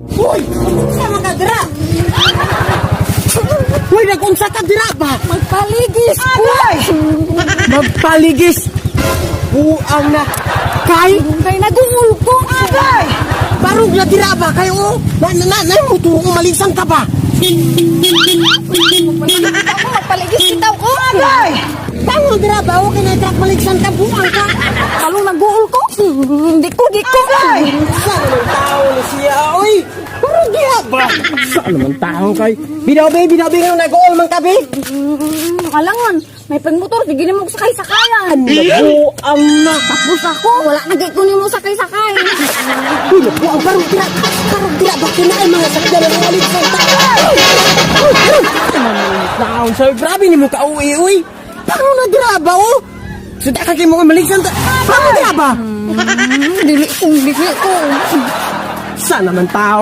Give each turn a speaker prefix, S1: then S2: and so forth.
S1: Uy! Unsa man ka dira? Uy, nag-unsa ka dira ba?
S2: Magpaligis ko.
S1: Magpaligis! Buang na! Kay!
S2: Kay naguol ko.
S1: Agay! Barog na dira ba kayo? Na na na, na muturo ko maligsan ka ba?
S2: Ako magpaligis bitaw ko.
S1: Agay! Tango dira ba? Okay na truck maligsan ka, buang ka!
S2: Kalong naguol ko. Di ko, di ko.
S1: Agay! Saan naman tao na siya, oy? Barog dira ba? Saan naman tao kay? Binabi, binabi nga nag-all man kabi.
S2: Alangan, may pagmotor, di gini mo sakay-sakayan.
S1: Buang na!
S2: Tapos ako, wala na gid ko nimo sakay-sakay.
S1: Uy, nabuang barog dira! Barog dira ba? Kinain mga sakyan na maligsan ka! Taon sir, grabe ni mo ka uwi, uy! Paano na dira ba, oh? Suda ka kay mo maligsan ta. Paano dira ba?
S2: Dili ko, dili ko.
S1: Sana man tao.